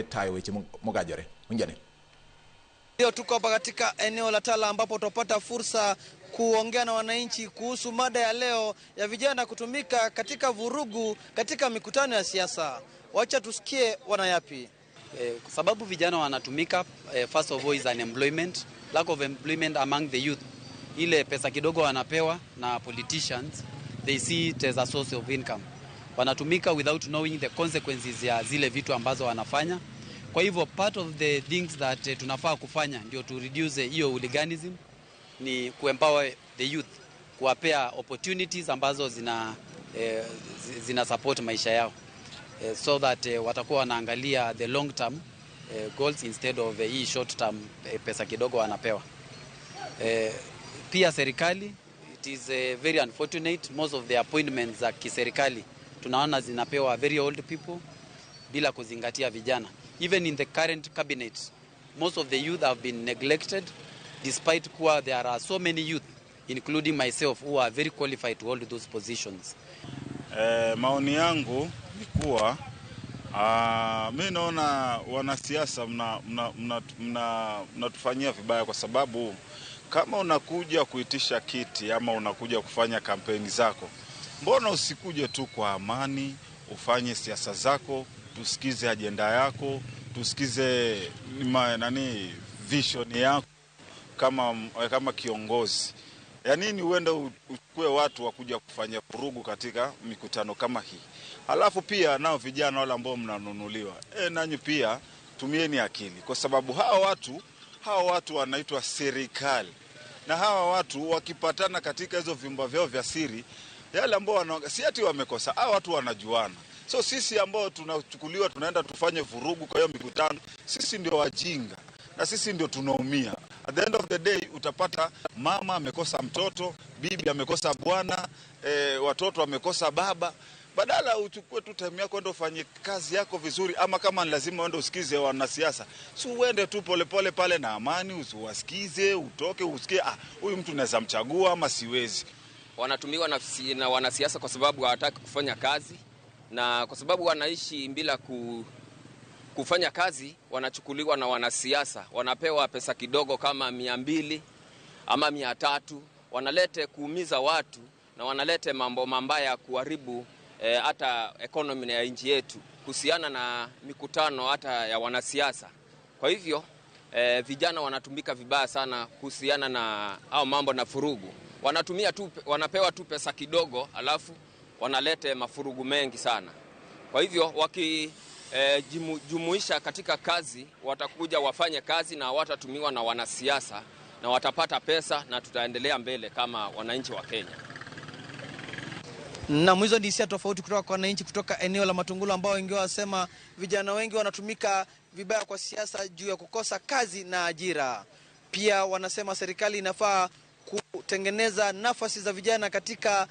Tayo weche mogajore winjane. Leo tuko hapa katika eneo la Tala ambapo tutapata fursa kuongea na wananchi kuhusu mada ya leo ya vijana kutumika katika vurugu katika mikutano ya siasa. Wacha tusikie wanayapi. Kwa sababu vijana wanatumika, first of all is unemployment, lack of employment among the youth. Ile pesa kidogo wanapewa na politicians, they see it as a source of income. Wanatumika without knowing the consequences ya zile vitu ambazo wanafanya. Kwa hivyo part of the things that tunafaa kufanya ndio to reduce hiyo hooliganism ni kuempower the youth, kuwapea opportunities ambazo zina support maisha yao, so that watakuwa wanaangalia the long term goals instead of hii short term pesa kidogo wanapewa. Pia serikali, it is very unfortunate, most of the appointments za kiserikali tunaona zinapewa very old people bila kuzingatia vijana. Even in the current cabinet, most of the youth have been neglected despite kuwa there are so many youth, including myself, who are very qualified to hold those positions. Maoni yangu ni kuwa mi naona wanasiasa mnatufanyia vibaya, kwa sababu kama unakuja kuitisha kiti ama unakuja kufanya kampeni zako, mbona usikuje tu kwa amani, ufanye siasa zako, tusikize ajenda yako, tusikize nani vision yako kama kiongozi. Ya nini uende uchukue watu wa kuja kufanya vurugu katika mikutano kama hii? Halafu pia nao vijana wale ambao mnanunuliwa, nanyi pia tumieni akili, kwa sababu hawa watu wanaitwa serikali, na hawa watu wakipatana katika hizo vyumba vyao vya siri, yale ambao si ati wamekosa, hawa watu wanajuana. So sisi ambao tunachukuliwa tunaenda tufanye vurugu kwa hiyo mikutano, sisi ndio wajinga na sisi ndio tunaumia. At the end of the day utapata mama amekosa mtoto, bibi amekosa bwana, watoto wamekosa baba. Badala uchukue tu time yako ende ufanye kazi yako vizuri, ama kama ni lazima uende usikize wanasiasa, si uende tu polepole pale na amani, usiwasikize, utoke usikie, ah, huyu mtu naweza mchagua ama siwezi. Wanatumiwa na wanasiasa kwa sababu hawataki kufanya kazi, na kwa sababu wanaishi bila kufanya kazi, wanachukuliwa na wanasiasa, wanapewa pesa kidogo kama 200 ama 300, wanalete kuumiza watu na wanalete mambo mabaya ya kuharibu hata economy ya nchi yetu kuhusiana na mikutano hata ya wanasiasa. Kwa hivyo vijana wanatumika vibaya sana kuhusiana na au mambo na furugu. Wanatumia tu, wanapewa tu pesa kidogo, alafu wanalete mafurugu mengi sana. Kwa hivyo wakijumuisha katika kazi, watakuja wafanye kazi na watatumiwa na wanasiasa na watapata pesa na tutaendelea mbele kama wananchi wa Kenya. Na hizo ni hisia tofauti kutoka kwa wananchi kutoka eneo la Matungulu ambao wengi wasema vijana wengi wanatumika vibaya kwa siasa juu ya kukosa kazi na ajira. Pia wanasema serikali inafaa kutengeneza nafasi za vijana katika